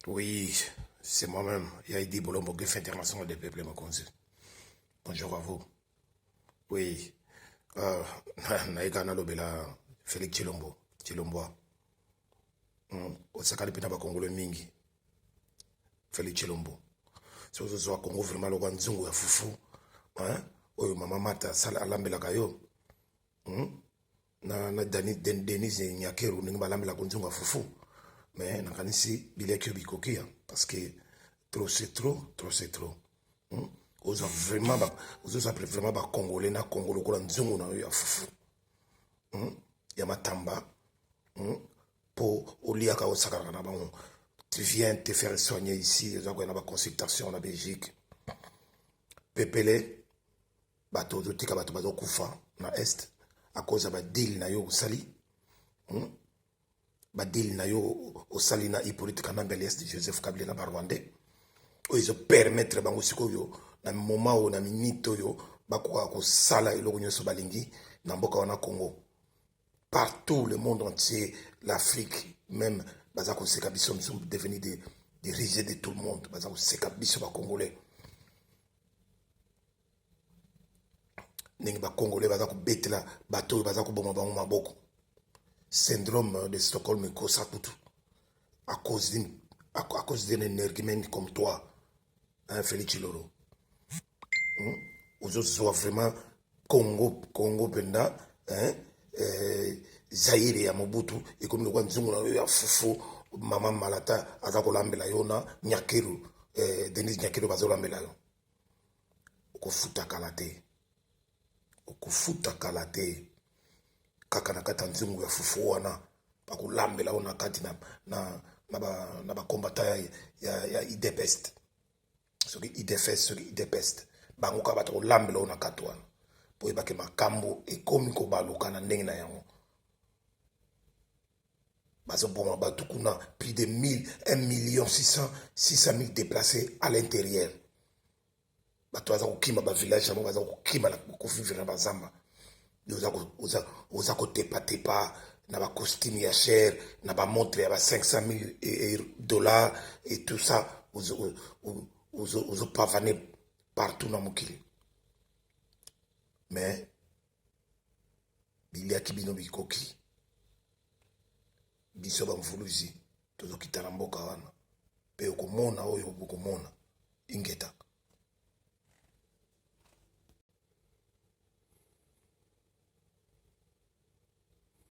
Oui, c'est moi-même, Yaidi Bolombo, greffe international des peuples Mokonzi. Bonjour à vous. Oui, euh, nayeka nalobela Félix Tshilombo, Tshilomboa. Osakani mpe na bakongolo mingi. Félix Tshilombo. Soki ozozwa Congo vraiment lokwa nzungu ya fufu, hein? Oyo mama Mata asala alambelaka yo. Na Denise Nyakeru ndenge balambelaka nzungu ya fufu. Mais nakanisi biliaki yo bikoki ya parce que trop c'est trop, trop c'est trop. Oza vraiment ba, ozoza vraiment ba Congolais na Congo lokola nzungu na yo ya fufu. Ya matamba. Po oliaka osakalaka na bango. Tu viens te faire soigner ici, oza koya na ba consultation na Belgique. Pepele bato ozotika bato bazokufa na est à cause ya ba deal na yo osali. Ba deal na yo osali na Hippolyte Kanambe alias Joseph Kabila na ba Rwandais. Oyo ezo permettre bango sikoyo na moment oyo na minute oyo bakoka kosala eloko nyonso balingi na mboka wana Congo. Partout le monde entier, l'Afrique même, baza koseka biso, nous sommes devenus des risées de tout le monde. Baza koseka biso ba Congolais. Ndenge ba Congolais baza kobetela bato oyo baza koboma bango maboko. Syndrome de Stockholm ekosa kutu à cause d'une, à cause d'un énergumène comme toi, hein, Félix Tshilolo. Ozozwa vraiment Congo, Congo penda, hein, Zaire ya Mobutu ekomi lokola nzungu na yo ya fufu, mama Malata aza kolambela yo na Nyakeru, Denise Nyakeru bazolambela yo. Okofuta kala te. Okofuta kala te. Kaka na kati ya nzungu ya fufu wana bakolambela yo na kati na ba combattant ya UDPS. Soki UDFS, soki UDPS, bango kaka bato kolambela yo na kati wana. Po oyebake makambo ekomi kobaluka na ndenge na yango. Bazoboma bato kuna plus de mille, un million six cent, six cent mille déplacés à l'intérieur. Bato baza kokima ba village yango, baza kokima na kovivre na bazamba. Yo oza kotepatepa na ba costume ya cher, na ba montre ya ba 500 000 dollars et tout ça, ozo pavaner partout na mokili. Mais biliaki bino bikoki, biso bamvuluzi tozokita na mboka wana mpe okomona oyo okomona. Ingeta.